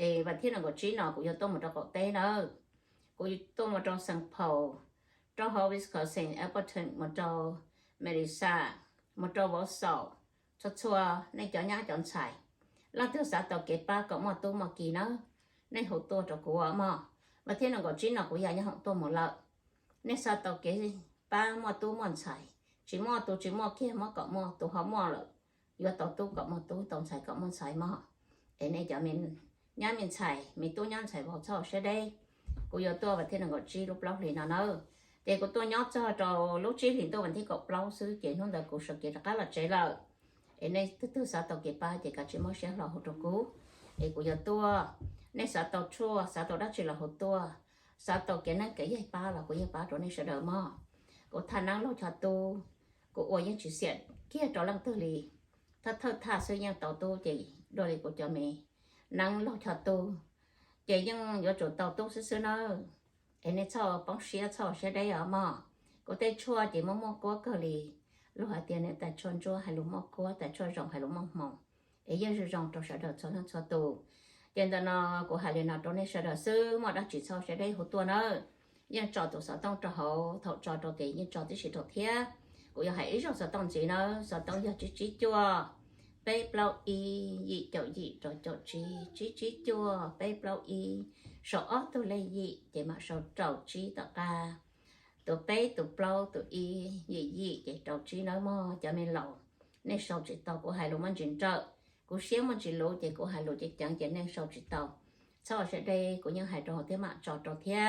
Es vas thib nees nkaum tsib no kuv yuav tuaj mus rau qaum teb nawb. Kuv tuaj mus rau Saint Paul, rau hauv Wisconsin, Appleton, mus rau Madison, mus rau Wausau, txhua txhua nej cov nyab cov ntxhais, leej twg xav tau kev pab kom muaj tub muaj ki nawb, nej hu tuaj rau kuv mog. Vas thib nees nkaum tsib no kuv yog nyob hoom tuaj mus lawm. Nej xav tau kev pab muaj tub muaj ntxhais, tsis muaj tus tsis muaj kiag muab kom muaj, tus ho muaj lawm yuav tau tub kom muaj tub, tau ntxhais kom muaj ntxhais mog. Es nej cov nyab me ntxhais, me tub nyab ntxhais vauv txhob siab deb. Kuv yuav tuaj vas thib nees nkaum tsib lub plaub hlis no nawb. Ces kuv tuaj nyob txog rau lub tsib hlis ntuj vas thib kaum plaub xwb ces hnub ntawd kuv sawv kev rov qab los tsev lawm. Es nej twg twg xav tau kev pab ces kav tsij muab siab hlo hu rau kuv, es kuv yuav tuaj. Nej xav tau tshuaj, xav tau dab tsi los hu tuaj, xav tau kev neeb kev yaig pab los kuv yeej pab rau nej sawv daws mog. Kuv thaj neeb laug choj tub, kuv ua yeej tsis xiam kiag rau leej twg li. Thawj thawj thaj xwb yeej tau tub ces dua li kuv cov me neeb laug choj tub ces yeej yuav tsum tau tub xwb xwb nawb. Es nej txhob poob siab txhob siab deb os mog. Kuv tej tshuaj ces muaj muaj kuab kawg li. Luag hais tias niam tais tshuaj ntsuab hais lus muaj kuab, tais tshuaj zoo hais lus muaj hmoo, es yeej zoo zoo rau sawv daws txhua leej txhua tus. Ces ntawm no kuv hais li no rau nej sawv daws xwb, muaj dab tsi txhob siab deb hu tuaj nawb. Yeej tso tus xov tooj rau hauv, thaum tso rau ces yeej tso tib si rau thiab. Kuv yuav hais ib zaug xov tooj ntxiv nawb, xov tooj yog tsib tsib cuaj, peb plaub ib, yim caum yim rau caum tsib, tsib tsib cuaj, peb plaub ib. Sau ob tug lej yim ces mam sau rau tsib tom qab. Tus peb, tus plaub, tus ib, yim yim ces rau tsib nawb mog cov me laus. Nej sau tsis tau, kuv hais lus muaj ntsis nrawm, kuv siab muaj ntsis luv ces kuv hais lus ceev ceev ces nej sau tsis tau. Txhob siab deb, kuv yeej hais rau hauv thiab mam tso rau thiab.